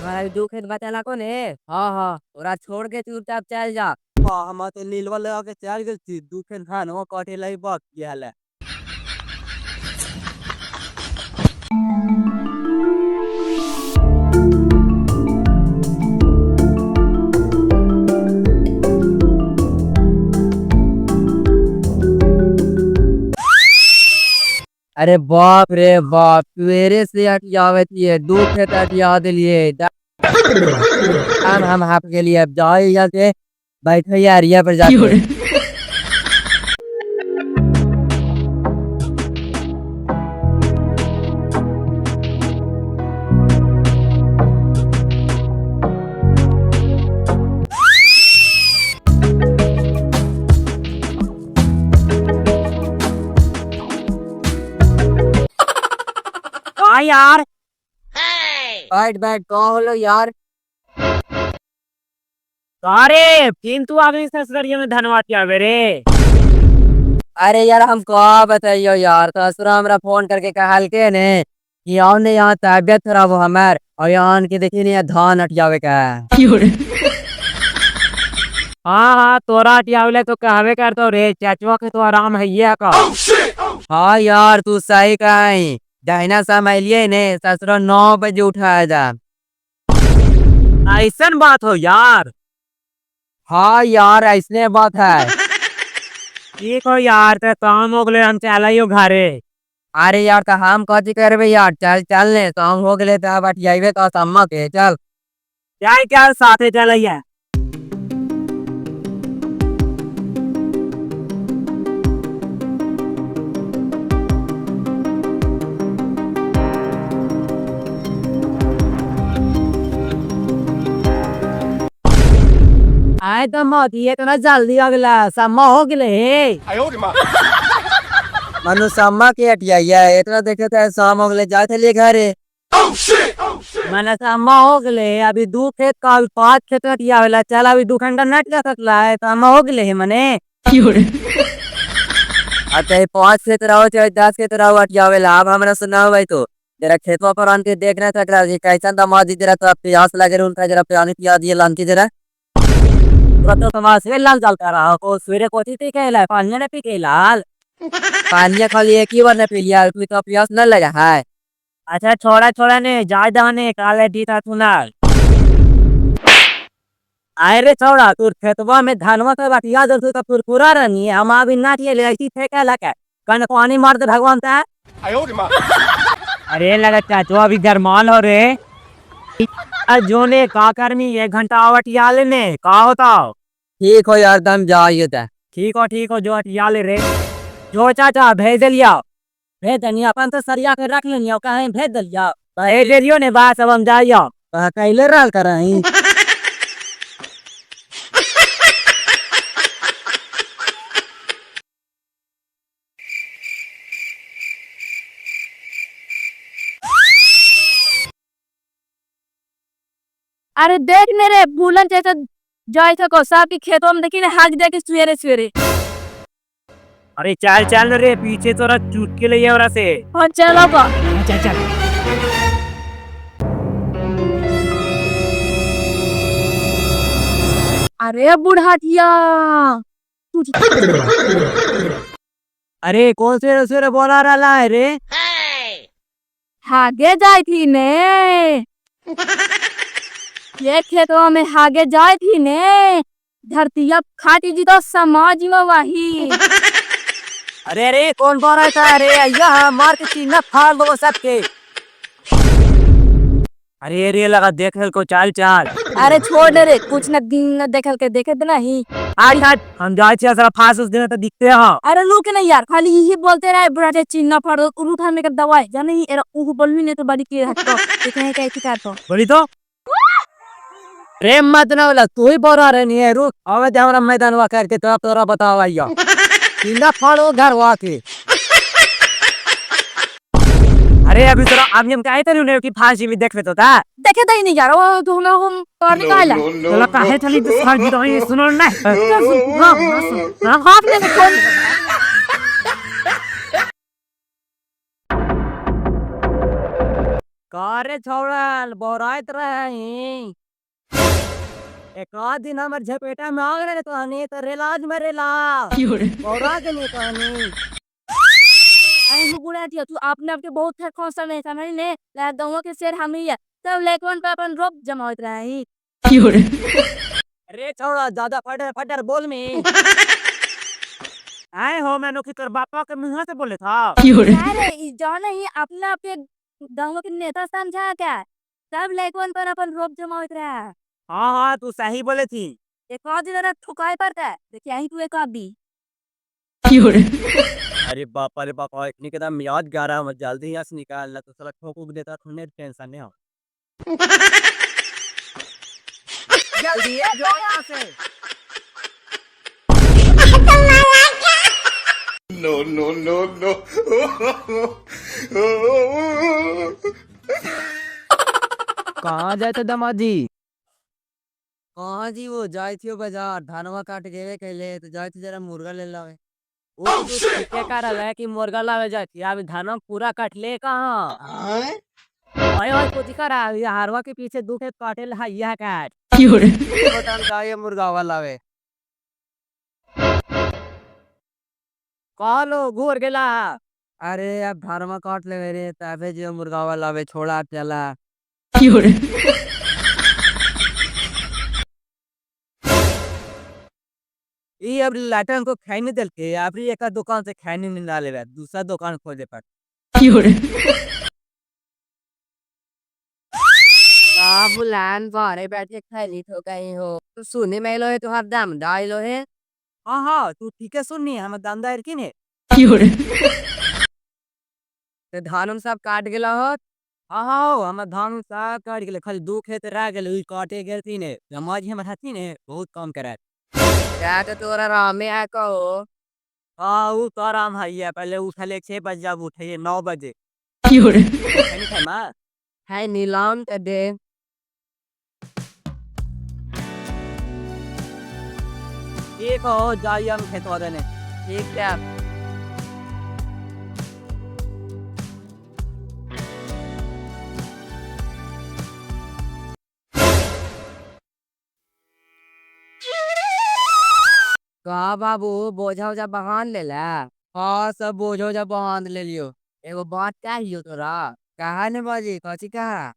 हमारा दू खेत बचला को ने। हाँ हाँ ओरा छोड़ के चुपचाप चल जा। हाँ हम तो नीलवा लगा के चल गेल छी, दू खेत धान वो कटे लाई बक गेल है। अरे बाप रे बाप, सवेरे से अटियावे थी, दू खेत अटिया दिलिए। हम हाफ के लिए अब जाओ यहाँ से, बैठो यार यहाँ पर जाके। हाँ यार बैठ बैठ कहो होलो यार। अरे फिर तू आगे ससुरिया में धनवा आवे रे। अरे यार हम का बताइयो यार, ससुरा हमरा फोन करके कहल के ने कि आओ ने यहाँ तबियत खराब हो हमार, और यहाँ के देखी ने धान अटियावे का है। हाँ हाँ तोरा अटियावे तो कहवे करतो रे, चाचुआ के तो आराम है ये का। हाँ यार तू सही कही, दहिना समय लिए ने ससुरा 9 बजे उठाया जा। ऐसन बात हो यार। हाँ यार ऐसने बात है। ठीक हो यार, तो काम हो गए, हम चल घरे। अरे यार तो हम कथी करबे यार, चल चल ने काम हो गए तो अब अटियावे का सम्मा के चल। क्या क्या साथे चल। आए तो मौती इतना जल्दी अगला सम्मा हो गए हे। मनु सम्मा के अटियाइया इतना देखे थे शाम हो गए, जाते लिए घरे। मैंने सम्मा हो गए, अभी 2 खेत का 5 खेत अटिया चल, अभी 2 घंटा नट जा सकला है, सम्मा हो गए है मने। अच्छा 5 खेत रहो चाहे 10 खेत रहो अटियावेला, अब हमरा सुनाओ भाई तो जरा खेतवा पर आन के देखना सकला कैसन दमादी, जरा तो प्यास लगे उनका जरा पानी पिया दिए लानती जरा। तो समाज से लाल जल कर रहा को सवेरे कोची पी के लाल पानी ने पी के लाल पानी खाली एक ही बार ने पी लिया, तू तो प्यास न लगा है। अच्छा छोड़ा छोड़ा ने जाय दाने काले दी था सुनाल। आए रे छोड़ा तोर खेतवा में धानवा के बाटिया दल तो कुरकुरा रहनी है, हम अभी ना ले ऐसी फेंके लगे कन पानी मार दे भगवान ता। अरे लगा चाचो अभी गरमाल हो रे जोने का करनी 1 घंटा आवटिया लेने का होता। ठीक हो यार दम जाइए ता। ठीक हो जो अटिया ले रे जो चाचा भेज दिया, भेज दनिया अपन तो सरिया के रख लेनिया कहीं भेज दिया, भेज दियो ने बात अब हम जाइयो कैले रहल करही। अरे देख ने रे भूलन चाचा जाय थको सब के खेतों में देखी ने हाथ दे के सवेरे सवेरे। अरे चल चल रे पीछे तोरा चूट के ले ओरा से। हां चलो बा चल चल। अरे बुढ़ाटिया तू। अरे कौन से सवेरे बोला रहा है रे? हागे जाय थी ने ये खेतों में हागे जाए थी ने, धरतिया खाटी जी तो समाज में वही। अरे अरे कौन बोल रहा था? अरे अय्या मार के चीना फाड़ दो सबके। अरे अरे लगा देख को चाल चाल। अरे छोड़ रे कुछ न दिन न देखल के देखे नहीं। आज आज हम जाए छे सारा फांस उस दिन तो दिखते हैं। अरे लुक नहीं यार खाली यही बोलते रहे बुढ़ाटे चिन्ना फाड़ दो उठा में के दवाई जाने ही एरा ऊ बोलवी नहीं तो बड़ी के हटो देखे है कैसी काटो बोली तो प्रेम मत ना होला तू ही बोरा रहे नहीं है, रुक आवे दे हमरा मैदानवा करके तो तोरा बताओ आइयो चिन्ना फाड़ो घर वा के। अरे अभी तोरा अभी हम काहे तनी कि फांसी में देख लेतो ता देखे दई नहीं यार वो तो हम पार निकाला तोला काहे चली तो फांसी तो ये सुनो ना। हां हां हाथ में कौन। कारे छौड़ल बोराइत रहे। एक आध दिन हमर झपेटा में आ गए तोहनी तो रेलाज में रेला बोरा के नहीं तोहनी। अरे बुढ़ा तू अपने आप के बहुत खौसा नहीं समझ ने ला गाँव के शेर हम ही है सब लड़कवन पे अपन रोप जमावत रहे। अरे छौड़ा ज्यादा फटर फटर बोल में आए हो मैंने कि तोर बापा के मुंह से बोले था। अरे ई जौन ही अपना आप के गाँव के नेता समझा क्या सब लड़कवन पर अपन रोप जमावत रहा। हाँ हाँ तू सही बोले थी। एक और दिन जरा ठुकाई पड़ता है देखिए यही तू एक और भी। अरे बापा रे बापा इतनी के दाम याद गा रहा हूँ जल्दी यहाँ से निकालना तो साला ठोक उक देता थोड़े टेंशन नहीं हो। जल्दी जो यहाँ से। No, no, no, no. कहाँ जाते दामाजी? कहाँ जी वो जाए थी बाजार धानवा काट गेवे कैले तो जाए थी जरा मुर्गा ले लावे। वो तो ठीके कर रहा है कि मुर्गा लावे जाती अभी धानवा पूरा काट ले कहाँ। ओए ओए कुछ कर रहा है हरवा के पीछे दू खेत काटे ला यह काट। बताम जाए मुर्गा लावे। कहो घूर गेला। अरे अब धानवा काट ले रे तबे जो मुर्गा लावे छोड़ा चला। ये अब लाटन को खाने दल के अभी एक दुकान से खाने नहीं ला ले दूसरा दुकान खोजे पर। बाबूलान बारे बैठ के खैली तो गई हो तो सुने में लो है तुम्हारा दाम दाई लो है। हाँ हाँ तू ठीक है सुननी हम दाम दायर की ने तो धान सब काट गेला हो। हाँ हाँ हम धान सब काट गेले खाली दू खेत रह गेले उ काटे गेलती ने जमाजी हमर हथी ने बहुत काम करे। क्या तो तोरा रामे आ कहो। हाँ वो तो आराम है ये पहले उठले 6 बजे अब उठे 9 बजे। खानी खाए माँ है नीलाम ते दे। ठीक हो जाइए हम खेतवा देने। ठीक है। कहा बाबू बोझा उझा बहान ले ला। हाँ सब बोझा उझा बहान ले लियो। एगो बात चाहिए तोरा। कहा ने बाजी कथी कहा?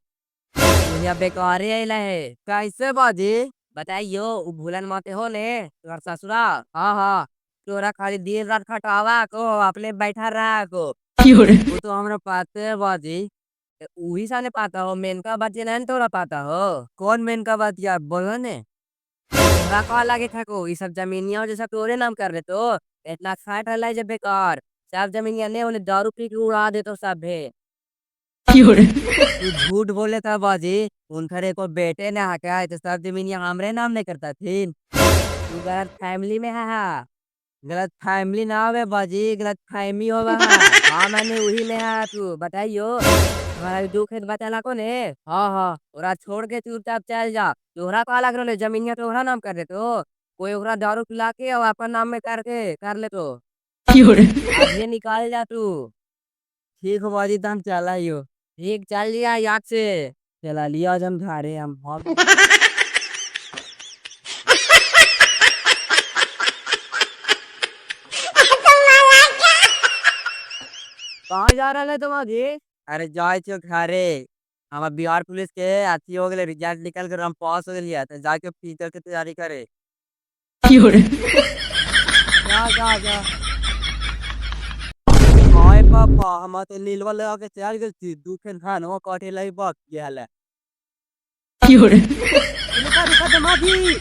दुनिया बेकारे अइला है। कैसे बाजी? बताइयो उ भूलन माते हो ने तोहर ससुरा। हाँ हाँ तोरा खाली दिन रात खटावा को अपने बैठा रहा को। वो तो हमरा पाते है बाजी। वही साले पाता हो मेनका बात नहीं तोरा पाता हो। कौन मेनका बात यार बोलो ने? तोरा कहा लगे ठको ये सब जमीनिया जैसा तोरे नाम कर रहे तो इतना खाट हलाई जब बेकार सब जमीनिया ने उन्हें दारू पी के उड़ा दे तो सब है। तू झूठ बोले था बाजी उनखरे को बेटे ने हका है तो सब जमीनिया हमरे नाम नहीं करता थी। तू गलत फैमिली में है। हाँ गलत फैमिली ना होवे बाजी गलत फैमिली होवा। हाँ मैंने वही में है तू बताइयो तुम्हारा दुख है बता को ने। हाँ हाँ ओरा छोड़ के चुपचाप चल जा। तोहरा का लग रहा जमीनिया तोहरा नाम कर दे तो कोई ओकरा दारू पिला के और अपन नाम में करके कर ले तो ये निकाल जा तू। ठीक हो बाजी तो हम चला ही हो। ठीक चल लिया याद से चला लिया आज हम घरे हम कहाँ जा रहा है तुम्हारी? अरे जाए छो घरे हम बिहार पुलिस के अथी हो गए रिजल्ट निकल कर हम पास हो गए तो जाके फीचर के तैयारी करे। जा जा जा हाय पापा हम तो नीलवा लगा के चल गेल थी दू खेत धान वो काटे लाई बाक गेल है। रुका रुका दमादी।